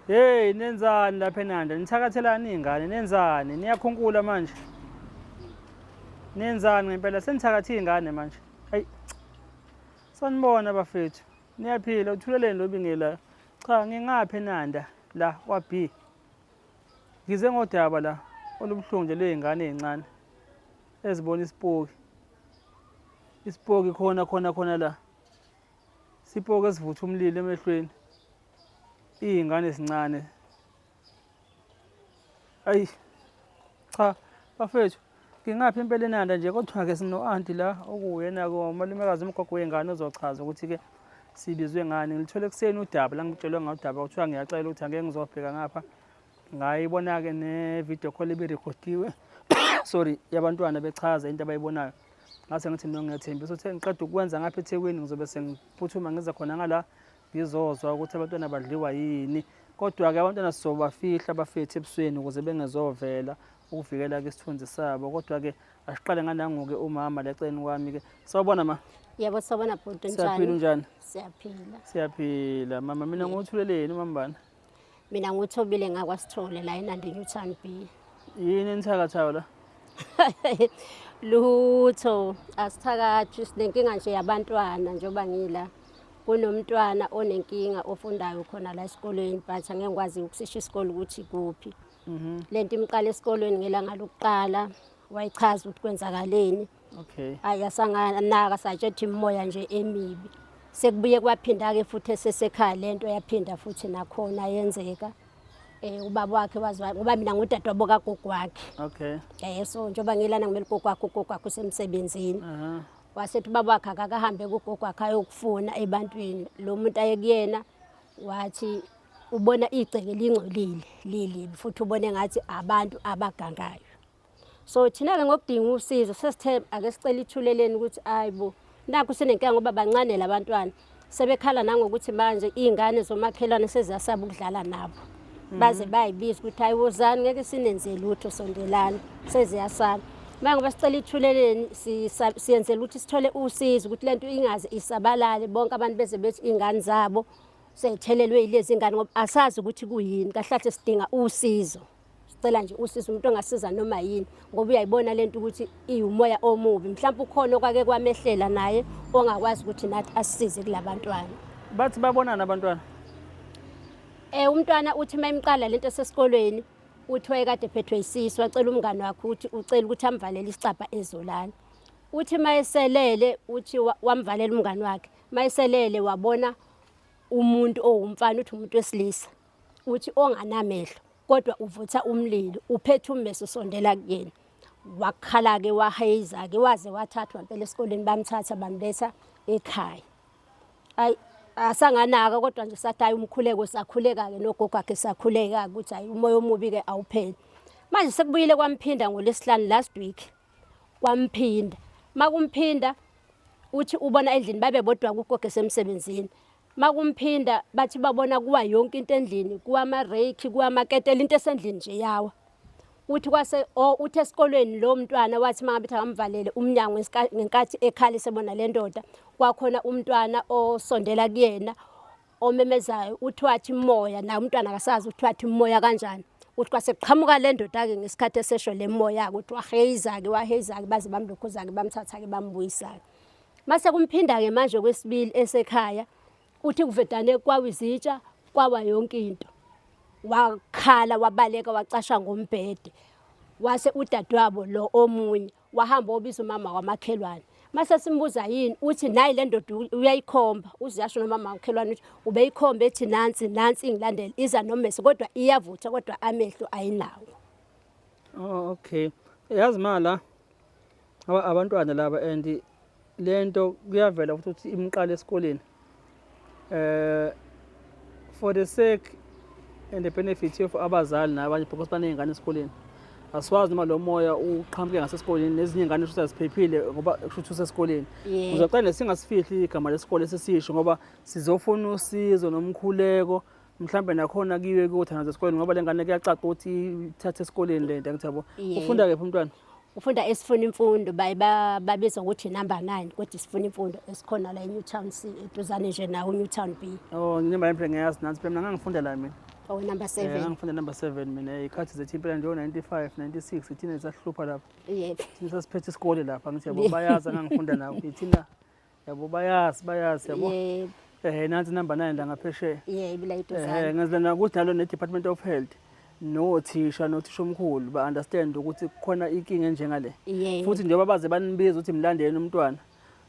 Hey nenzani lapha eNanda? Nithakathelani iy'ngane? Nenzani? Niyakhunkula manje? Nenzani ngempela? Senithakathe iy'ngane manje. Hayi. Sanibona bafethu. Niyaphila uthuleleni lo bingelayo. Cha ngingaphi eNanda la kwa B. Ngize ngodaba la olubuhlungu nje lwey'ngane ey'ncane ezibona isipoki. Isipoki khona khona khona la. Sipoki esivutha umlilo emehlweni. Iy'ngane ezincane. Ayi cha bafethu ngingaphi impela eNanda nje kodwa-ke sino-anti la okuwuyena-ke umalumekazi umgogo wey'ngane ozochaza ukuthi-ke sibizwe ngani. Ngilithole ekuseni udaba la ngitshelwe ngodaba kuthiwa ngiyacela ukuthi angeke ngizobheka ngapha. Ngayibona-ke ne-video call ebirikhodiwe sorry yabantwana bechaza into abayibonayo. Ngase ngithi no ngiyathembisa ukuthi ngiqeda ukwenza ngapha eThekwini ngizobe sengiphuthuma ngiza khona ngala ngizozwa ukuthi abantwana badliwa yini kodwa-ke abantwana sizobafihla bafethu ebusweni ukuze bengezovela ukuvikela-ke isithunzi sabo kodwa-ke asiqale nganangu-ke umama leceleni kwami-ke sawubona ma. Yebo, sawubona bhuti. Siyaphila, unjani? Siyaphila. Siyaphila mama. Mina nguthuleleni umambana? Mina nguthobile ngakwaSithole la eNandi Newtown B. Yini enithakathayo la? Lutho, asithakathi, sinenkinga nje yabantwana njengoba ngila. Kunomntwana onenkinga ofundayo khona la esikolweni but angeke ngikwazi ukusisho isikole ukuthi kuphi. Lento imqala esikolweni ngelanga lokuqala wayichaza ukuthi kwenzakaleni. Hayi asanganaka satshetha imimoya nje emibi. Sekubuye kwaphinda-ke futhi esesekhaya lento yaphinda futhi nakhona yenzeka. Ubaba wakhe waziwa ngoba mina ngudadewabo kagogo wakhe. So njengoba ngilana ngimele ugogo wakhe, ugogo wakhe usemsebenzini. Wasethi ubaba wakhe akakahambe kugogo wakhe ayokufuna ebantwini. Lo muntu aye kuyena wathi ubona igceke lingcolile lilibi futhi ubone ngathi abantu abagangayo. So thina-ke ngokudinga usizo sesithe ake sicele ithuleleni ukuthi ayi bo nakhu sinenkinga ngoba bancane labantwana sebekhala nangokuthi manje iy'ngane zomakhelwane seziyasaba ukudlala nabo baze bayibiza ukuthi hayi wozani ngeke sinenze lutho sondelani seziyasaba. Manje ngoba sicela ithuleleni siyenzela ukuthi sithole usizo ukuthi lento ingaze isabalale bonke abantu beze bethi iy'ngane zabo seyithelelwe yilezi ngane ngoba asazi ukuthi kuyini kahle kahle sidinga usizo. Sicela nje usizo umuntu ongasiza noma yini ngoba uyayibona lento ukuthi iwumoya omubi mhlawumbe ukhona okwake kwamehlela naye ongakwazi ukuthi nathi asisize kulabantwana. Bathi babonana abantwana? Umntwana uthi uma imqala lento esesikolweni uthi wayekade ephethwe isisu wacela umngane wakhe ukuthi ucela ukuthi amvalele isicabha ezolala. Uthi uma eselele uthi wamvalela umngane wakhe uma eselele wabona umuntu owumfana uthi umuntu wesilisa uthi onganamehlo kodwa uvutha umlilo uphethe ummese usondela kuyena. Wakhala-ke waheyiza-ke waze wathathwa mpela esikoleni bamthatha bamletha ekhaya. Ayi asanganaka kodwa nje sathi hayi umkhuleko sakhuleka-ke nogogo wakhe sakhuleka-ke ukuthi hayi umoya omubi-ke awupheli. Manje sekubuyile kwamphinda ngoLwesihlanu last week kwamphinda. Makumphinda uthi ubona endlini babe bodwa kugogo esemsebenzini. Makumphinda bathi babona kuwa yonke into endlini, kuwa ama-rake, kuwa amaketela, into esendlini nje yawa. Uthi kwase oh uthi esikolweni lo mntwana wathi mangabe ethi akamvalele umnyango ngenkathi ekhala esebona le ndoda kwakhona umntwana osondela kuyena omemezayo uthi wathi moya naye umntwana akasazi ukuthi wathi moya kanjani. Uthi kwase kuqhamuka le ndoda-ke ngesikhathi esesho le moya-ke uthi waheyiza-ke waheyiza-ke baze bamlokhuza-ke bamthatha-ke bambuyisa-ke. Mase kumphinda-ke manje kwesibili esekhaya uthi kuvedane kwawa izitsha kwawa yonke into. Wakhala wabaleka wacasha ngombhede wase udadewabo lo omunye wahamba wobiza umama wamakhelwane. Mase simbuza yini uthi nayi le ndoda uyayikhomba uze yasho nomama wamakhelwane ukuthi ubeyikhomba ethi nansi nansi ingilandela iza nomese kodwa iyavutha kodwa amehlo ayinawo. Oh okay. Yazi mala abantwana laba and lento kuyavela futhi ukuthi imqala esikoleni. For the sake and the benefit of abazali nabanye because baney'ngane esikoleni. Asiwazi noma lo moya uqhamuke ngasesikoleni nezinye iy'ngane kusho aziphephile ngoba kusho ukuthi usesikoleni. Ngizocela nje singasifihli igama lesikole sesisho ngoba sizofuna usizo nomkhuleko mhlambe nakhona kuyiwe kuyothandaza esikoleni ngoba le ngane kuyacaca ukuthi ithathe esikoleni le nto angithi yabo. Ufunda kephi umntwana? Ufunda esifuna imfundo babiza ukuthi number 9 kodwa isifuna imfundo esikhona la eNewtown C eduzane nje nawo uNewtown B. Oh, number 9 phela ngiyazi nansi phela mina ngangifunda la mina. Oh, number 7. Ngangifunda number 7 mina ikhathi zethu impela nje o-95 96 ithina sahlupha lapha. Yebo. Thina sasiphethe isikole lapha ngithi yabo bayazi angangifunda nabo ithina yabo bayazi bayazi yabo. Yebo. Nansi number 9 la ngaphesheya. Yebo la iduzane. Ngazilana ukuthi nalo ne Department of Health nothisha nothisha omkhulu ba understand ukuthi kukhona inkinga enjengale. Yebo. Futhi njengoba baze banibiza ukuthi mlandeni umntwana.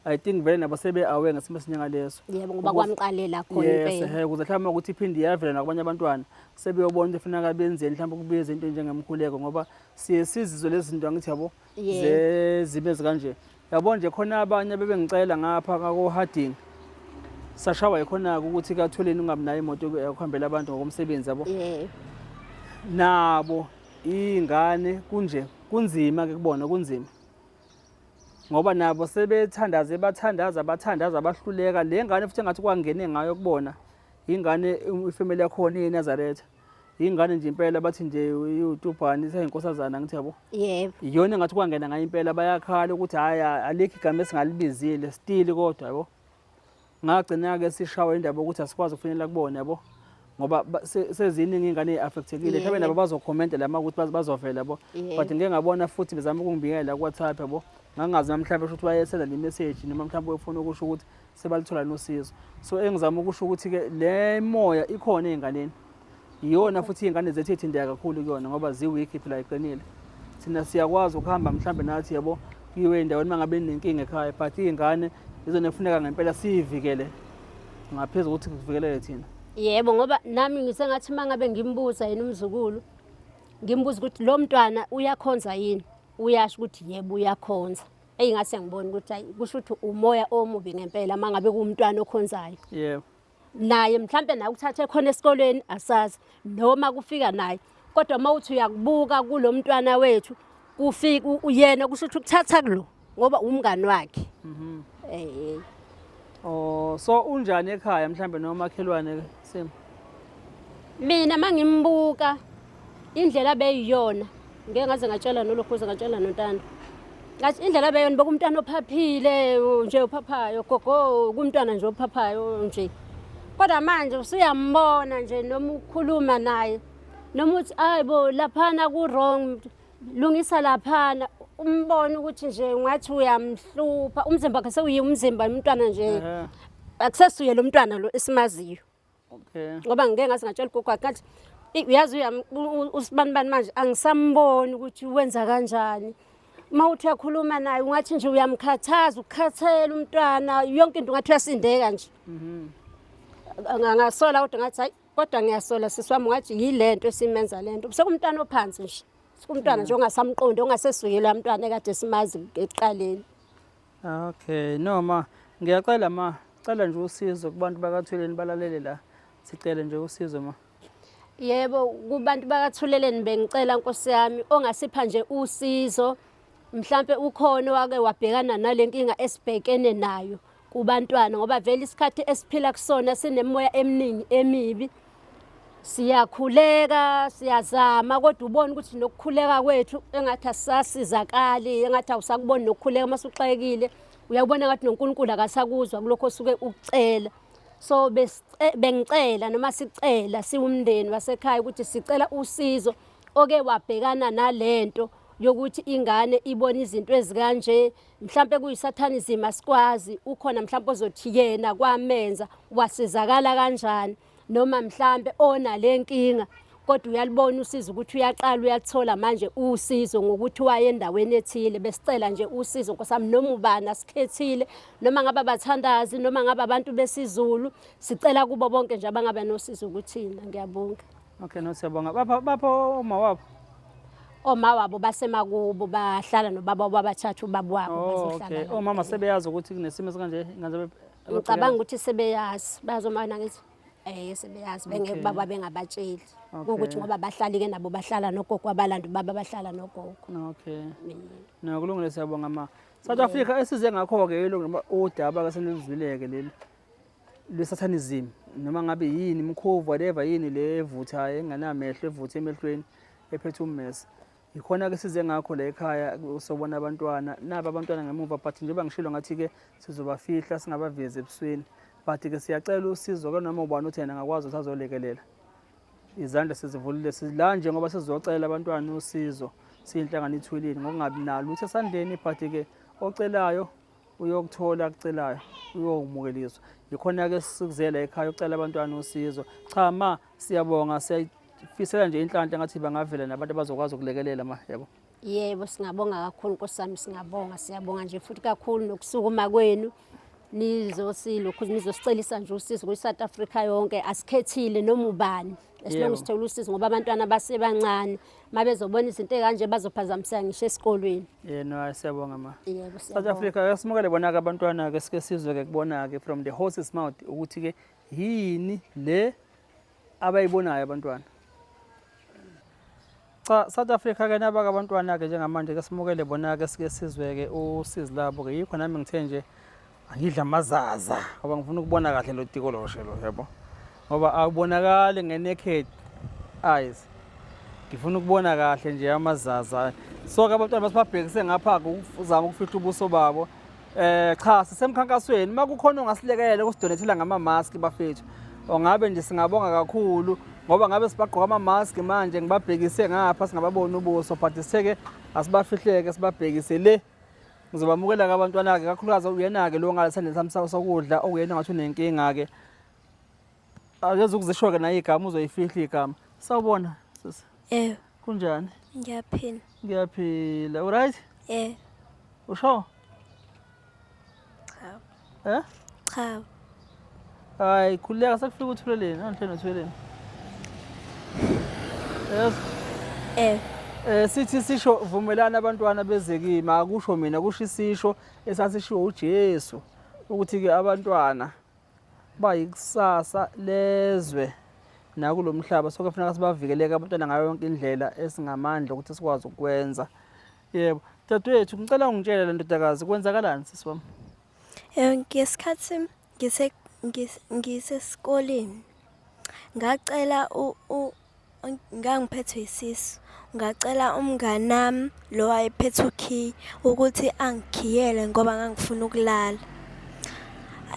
I think vele nabo sebe aware ngesimo esinjengaleso. Yebo ngoba kwamqalela khona Yes, impela. ukuze mhlawumbe ukuthi iphinde iyavela nakwabanye abantwana sebeyobona ukuthi funeka benzeni mhlawumbe ukubiza into enjengemkhuleko ngoba siye sizizwe lezi zinto angithi yabo zezimo ezikanje. Yabo nje khona abanye bebengicela ngapha ngako-Harding sashawa yikhona-ke ukuthi kathuleni ungabi nayo imoto yokuhambela abantu ngokomsebenzi yabo. Yebo. Nabo iy'ngane kunje kunzima-ke kubona kunzima. Ngoba nabo sebethandaze bathandaza bathandaza bahluleka le ngane futhi engathi kwangene ngayo kubona ingane ifamily yakhona iyiNazaretha ingane nje impela bathi nje iwutubhani iseyinkosazana ngithi yabo. Yebo. Iyona engathi kwangena ngayo impela bayakhala ukuthi hhayi alikho igama esingalibizile still kodwa yabo. Ngagcina-ke sishawa indaba yokuthi asikwazi ukufinyelela kubona yabo ngoba seziningi iy'ngane ey'affectekile mhlawumbe nabo bazokhomenta la makuthi bazovela yabo but ngike ngabona futhi bezama ukungibikela ku-WhatsApp yabo ngangazi noma mhlawumbe sho ukuthi bayesenda le message noma mhlawumbe uyofuna ukusho ukuthi sebalithola nosizo. So engizama ukusho ukuthi-ke le moya ikhona ey'nganeni iyona futhi iy'ngane zethu ey'thinteka kakhulu kuyona ngoba zi-weak phela iqinile. Thina siyakwazi ukuhamba mhlawumbe nathi yabo kuyiwe endaweni uma ngabe ninenkinga ekhaya but iy'ngane izona ekufuneka ngempela siyivikele ngaphezu kokuthi kuvikeleke thina. Yebo ngoba nami ngisengathi uma ngabe ngimbuza yena umzukulu ngimbuza ukuthi lo mntwana uyakhonza yini uyasho ukuthi yebo uyakhonza. Eyi ngase ngibona ukuthi hayi kusho ukuthi umoya omubi ngempela uma ngabe kuwumntwana okhonzayo. Yebo. Naye mhlampe naye ukuthathe khona esikoleni asazi noma kufika naye kodwa uma uthi uyakubuka kulo mntwana wethu kufika uyena kusho ukuthi ukuthatha kulo ngoba umngani wakhe. Eh. Oh so unjani ekhaya mhlambe noma makhelwane Simo? Mina mangimbuka indlela abeyiyona ngeke ngaze ngatshela nolokhuza ngatshela nontando. Ngathi indlela abeyona bekumntwana ophaphile nje ophaphayo gogo kumntwana nje ophaphayo nje. Kodwa manje usuyambona nje noma ukhuluma naye noma uthi ayibo laphana ku wrong lungisa laphana umbona ukuthi nje ungathi uyamhlupha umzimba wakhe sewuyi umzimba umntwana nje akusesuye lo mntwana lo esimaziyo. Okay. Ngoba ngike ngaze ngatshela ugogo wakhe ngathi uyazi usibanibani manje angisamboni ukuthi wenza kanjani. Uma uthi uyakhuluma naye ungathi nje uyamkhathaza ukukhathela umntwana yonke into ungathi uyasindeka nje. Ngasola kodwa ngathi hayi kodwa ngiyasola sisi wami ngathi yilento esimenza lento. Sekumntwana ophansi nje. Sekumntwana nje ongasamqondi ongasesuye la mntwana ekade simazi ekuqaleni. Okay, no ma, ngiyacela ma, cela nje usizo kubantu bakaThuleni balalele la. Sicele nje usizo ma. Yebo, kubantu bakaThuleleni bengicela Nkosi yami ongasipha nje usizo mhlampe ukhona wake wabhekana nalenkinga esibhekene nayo kubantwana ngoba vele isikhathi esiphila kusona sinemoya eminingi emibi. Siyakhuleka, siyazama kodwa ubone ukuthi nokukhuleka kwethu engathi asisasizakali, engathi awusakuboni nokukhuleka uma usuxakekile, uyabona ngathi noNkulunkulu akasakuzwa kulokho osuke ukucela. So bengicela noma sicela siwumndeni wasekhaya ukuthi sicela usizo oke wabhekana nalento yokuthi ingane ibone izinto ezikanje mhlampe kuyisathanism asikwazi ukhona mhlampe ozothi yena kwamenza wasizakala kanjani noma mhlampe onale nkinga kodwa uyalibona usizo ukuthi uyaqala uyathola manje usizo ngokuthi waye endaweni ethile. Besicela nje usizo Nkosi yami noma ubani asikhethile noma ngabe abathandazi noma ngabe abantu besiZulu sicela kubo bonke nje abangaba nosizo kuthina. Ngiyabonga. Okay, no siyabonga. Bapha bapha oma wabo. Oma wabo basemakubo bahlala nobaba wabathathu ubaba wabo Oh, bazohlala. okay. la. Omama sebeyazi ukuthi kunesimo esikanje ingane Ngicabanga ukuthi sebeyazi bazomana ngithi sebeyazi bengeke Okay. baba bengabatsheli Okay. ukuthi ngoba bahlali ke nabo bahlala nogogo abalanda ubaba bahlala nogogo. Okay. No kulungile siyabonga ma. South Africa esize ngakho ke yilo ngoba udaba ke seniluzwileke leli lwesathanism noma ngabe yini imkhovu whatever yini le evuthayo enganamehlo evutha emehlweni ephethe ummese. Yikhona ke size ngakho la ekhaya sobona abantwana naba abantwana ngemuva but njengoba ngishilo ngathi ke sizobafihla singabavezi ebusweni but ke siyacela usizo ke noma ubani uthi yena angakwazi ukuthi azolekelela. Izandla sizivulile sila njengoba sizocela abantwana usizo siyinhlangano ithwilini ngokungabi nalo lutho esandleni but-ke ocelayo uyokuthola akucelayo uyokumukeliswa. Yikhona-ke sikuzela ekhaya ucela abantwana usizo. Cha ma siyabonga siyafisela nje inhlanhla ngathi bangavela nabantu abazokwazi ukulekelela ma yabo. Yebo singabonga kakhulu Nkosi yami singabonga siyabonga nje futhi kakhulu nokusukuma kwenu nizosilokhu nizosicelisa nje usizo kwi-South Africa yonke asikhethile noma ubani esilonge sithola usizo ngoba abantwana basebancane uma bezobona izinto ey'kanje bazophazamiseka ngisho esikolweni. Yebo no siyabonga ma. Yebo South Africa asimukele bona-ke abantwana-ke sike sizwe-ke kubona-ke from the horse's mouth ukuthi-ke yini le abayibonayo abantwana. Cha South Africa ke nabaka abantwana ke njengamanje ke simukele bona ke sike sizwe ke usizi labo ke yikho nami ngithe nje angidla amazaza ngoba ngifuna ukubona kahle lo tikoloshe lo yabo ngoba awubonakali nge-naked eyes ngifuna ukubona kahle nje amazaza so ke abantwana basibabhekise ngapha ukuzama ukufihla ubuso babo Eh cha sisemkhankasweni uma kukhona ongasilekelela ukusidonethela ngama-mask bafethu ongabe nje singabonga kakhulu ngoba ngabe sibagqoka ama-mask manje ngibabhekise ngapha singababoni ubuso but sitheke asibafihleke sibabhekise le ngizobamukela-ke abantwana-ke kakhulukazi uyena-ke lo ngale sandleni sami sokudla okuyena ngathi unenkinga-ke akeze ukuzisho-ke naye igama uzoyifihla igama sawubona sisi Yebo, kunjani ngiyaphila. ngiyaphila uright Yebo. Usho? Cha. Eh? Cha. Hayi khululeka sekufika uthuleleni, angihleli nothuleleni. Yes. Eh. Eh sithi sisho vumelana abantwana beze kimi akusho mina kusho isisho esasishiwo uJesu ukuthi ke abantwana bayikusasa lezwe nakulo mhlaba so kufuneka sibavikeleke abantwana ngayo yonke indlela esingamandla ukuthi sikwazi ukwenza. Yebo. Dadewethu ngicela ungitshele le ndodakazi kwenzakalani sisi wami? Eh ngesikhathi ngise ngisesikoleni ngacela u ngangiphethwe isisu ngacela umnganami lo wayephethe ukhiye ukuthi angikhiyele ngoba ngangifuna ukulala.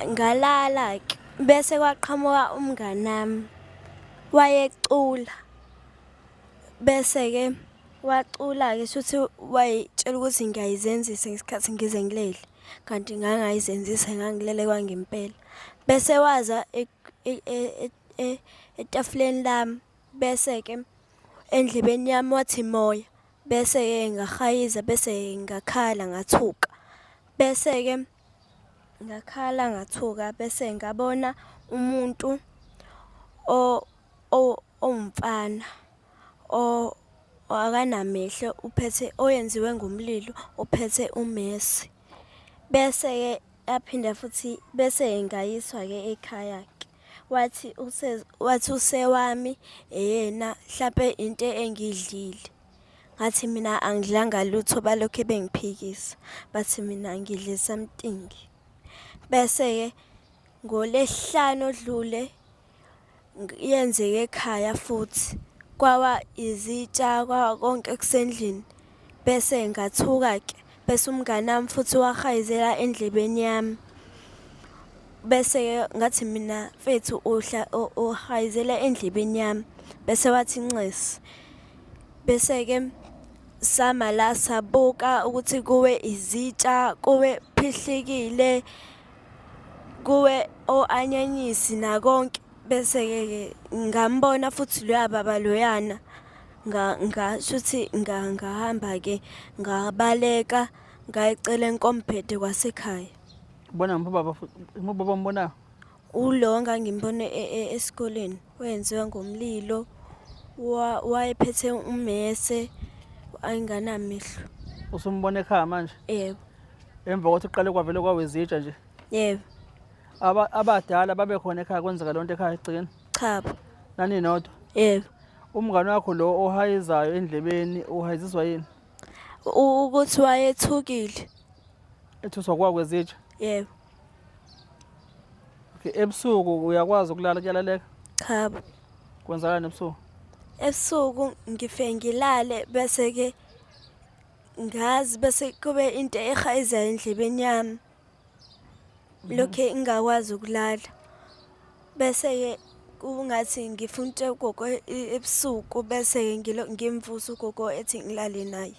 Ngalala-ke bese kwaqhamuka umnganami wayecula bese-ke Wacula-ke shuthi wayitshela ukuthi ngiyayizenzisa ngesikhathi ngize ngilele, kanti ngangayizenzisa ngangilele kwangempela. Bese waza e, e, e, etafuleni lami, bese-ke endlebeni yami wathi moya, bese-ke ngahayiza, bese ngakhala ngathuka. Bese-ke ngakhala ngathuka, bese ngabona umuntu owumfana. Akanamehlo uphethe oyenziwe ngomlilo uphethe umese. Bese-ke yaphinda futhi bese ngayiswa-ke ekhaya-ke. Wathi wathi usewami eyena hlampe into engiyidlile. Ngathi mina angidlanga lutho balokhe bengiphikisa, bathi mina ngidle something. Bese-ke ngoLwesihlanu odlule Yenzeke ekhaya futhi kwawa izitsha kwawa konke kusendlini bese ngathuka-ke bese umngani wami futhi wahayizela endlebeni yami. Bese-ke ngathi mina mfethu uhayizela endlebeni yami bese wathi ncesi. Bese-ke sama la sabuka ukuthi kuwe izitsha kuwe phihlikile. Kuwe o-anyanyisi nakonke bese-ke ke ngambona futhi loya baba loyana ngashuthi ngahamba-ke ngabaleka ngayicela enkombhede kwasekhaya. Ubona ngiphi ubaba futhi? Ubaba ombonayo? Ulo ngangimbone esikoleni owenziwa ngomlilo wayephethe ummese ayinganamehlo. Usumbona ekhaya manje? Yebo. Emva kokuthi kuqale kwavele kwawezitsha nje. Yebo. Aba abadala babe khona ekhaya kwenzeka lonto ekhaya egcikeni? Chabo. Nani nodwa? Yebo. Umngane wakho lo ohayizayo endlebeni uhayiziswa yini? Ukuthi wayethukile. Ethuswa kwa kwezitsha? Yebo. Okay, ebusuku uyakwazi ukulala kuyalaleka? Chabo. Kwenzakalani ebusuku? Ebusuku ngifike ngilale bese ke Ngazi bese kube into ehayizayo endlebeni yami. Lokhe ngingakwazi ukulala. Bese-ke Kungathi ngifuna ukutshela ugogo ebusuku bese ngimvusa ugogo ethi ngilale naye.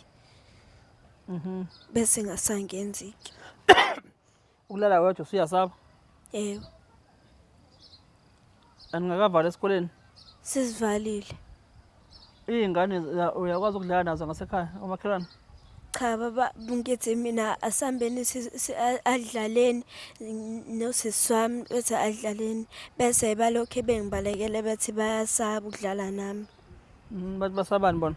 Bese ngasangenzi-ke. Ukulala wedwa usuyasaba? Yebo. Aningakavali esikoleni? Sesivalile. Iy'ngane uyakwazi ukudlala nazo ngasekhaya omakhelwane? Cha baba ngithi mina asihambeni adlaleni nosisi wami bethi adlaleni bese balokhe bengibalekele bethi bayasaba ukudlala nami. Bathi basabani bona?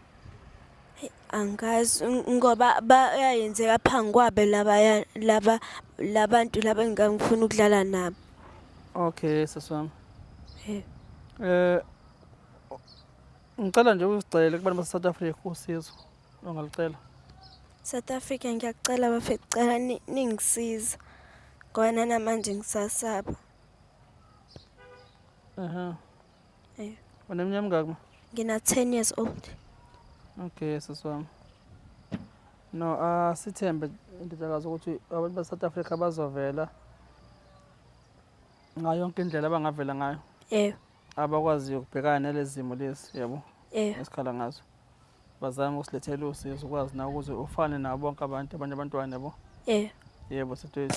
Angazi ngoba bayayenzeka phambi kwabo labaya laba labantu laba engangifuna ukudlala nabo. Okay sisi wami. Eh ngicela nje usicele kubantu base South Africa usizo ongalucela. South Africa ngiyakucela bafethu cela ningisiza ngoba nanamanje ngisasaba. Ehhe. Eh. Uneminyaka emingaki ma? Ngina 10 years old. Okay sisi wami. No, asithembe indodakazi ukuthi abantu base South Africa bazovela ngayo yonke indlela abangavela ngayo. Yebo. Abakwaziyo ukubhekana nalezi zimo lezi, yabo. Yebo. Esikhala ngazo. Bazame ukusilethela usizo ukwazi nawe ukuze ufane nabo bonke abantu abanye abantwana yabo. Yebo. Yebo sisi.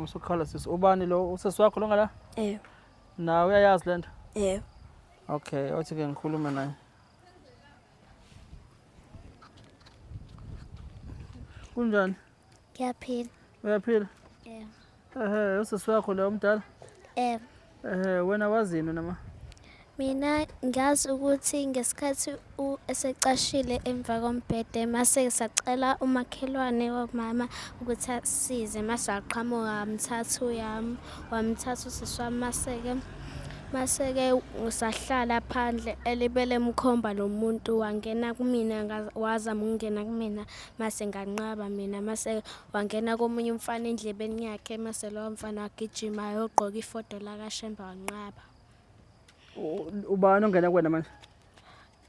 Usukhala sisi. Ubani lo usisi wakho lo ngala? Yebo. Nawe uyayazi lento? Yebo. Okay, othi ke ngikhulume naye. Kunjani? Ngiyaphila. Uyaphila? Yebo. Ehhe, usisi wakho lo omdala? Yebo. Ehhe, wena wazini wena ma? Mina ngazi ukuthi ngesikhathi esecashile emva kombhede mase sacela umakhelwane wamama ukuthi asisize mase waqhamuka wamthatha uyami wamthatha usisi wami mase-ke mase-ke sahlala phandle elibele emkhomba lo muntu wangena kumina wazama ukungena kumina mase nganqaba mina mase wangena komunye umfana endlebeni yakhe mase lowo mfana wagijima ayogqoka ifodo lakaShembe wanqaba. Ubani ongena kuwena manje?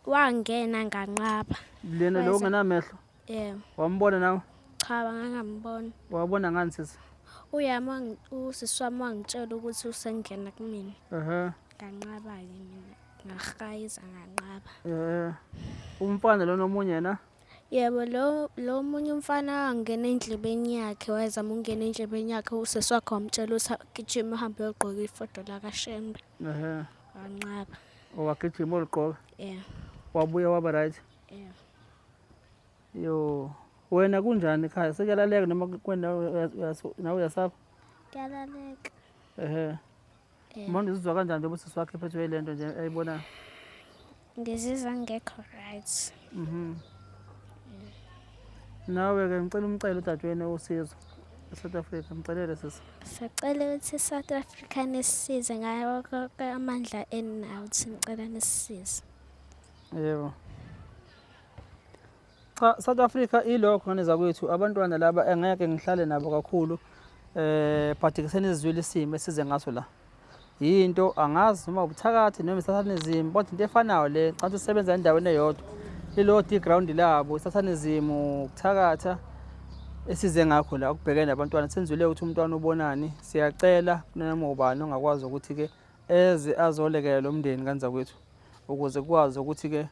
Wangena nganqaba. Lena lo ongenamehlo? Yebo. Wambona nawe? Cha, ngangambona. Wabona ngani sisi? Uyami usisi wami wangitshela ukuthi usengena kumina. Ehhe. Nganqaba-ke mina, ngahayiza nganqaba. Eh. Umfana lona omunye yena? Yebo, lo lo omunye umfana wangena endlebeni yakhe wayezama ukungena endlebeni yakhe usesi wakhe wamtshela ukuthi gijima uhambe uyogqoka ifodo lakaShembe. Ehhe. Wanqaba. Wagijima oligqoka? Yeah. Wabuya waba right? Yeah. Yo, wena kunjani ekhaya? Sekuyalaleka noma kwena nawe uyasaba? Kuyalaleka. Ehhe. Manje uzizwa kanjani njengoba usisi wakhe ephethwe yile nto nje ayibonayo? Ngizizwa ngekho right. Nawe-ke ngicela umcele udadewenu usizo e-South Africa, mcelele sisi. Sacela ukuthi i-South Africa nisisize ngawo konke amandla eninawo ukuthi ngicela nisisize. Yebo. Cha, South Africa ilokho ngane zakwethu abantwana laba engeke ngihlale nabo kakhulu eh but kusenizwile isimo esize ngaso la. Yinto angazi noma ubuthakathi noma isathanism kodwa into efanayo le xa sisebenza endaweni eyodwa. Lilodwa iground labo isathanism ukuthakatha esize ngakho la ukubhekene nabantwana senzile ukuthi umntwana ubonani siyacela kunoma ubani ongakwazi ukuthi ke eze azolekelela lo mndeni kanzakwethu ukuze kukwazi ukuthi ke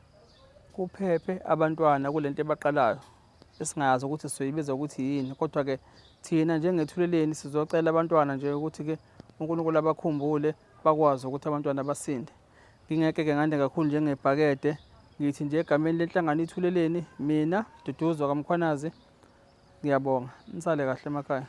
kuphephe abantwana kulento ebaqalayo esingayazi ukuthi sizoyibiza ukuthi yini kodwa ke thina njengethuleleni sizocela abantwana nje ukuthi ke uNkulunkulu abakhumbule bakwazi ukuthi abantwana basinde ngingeke ke ngande kakhulu njengebhakede ngithi nje egameni lenhlangano ithuleleni mina Duduzo kaMkhwanazi ngiyabonga nisale kahle emakhaya.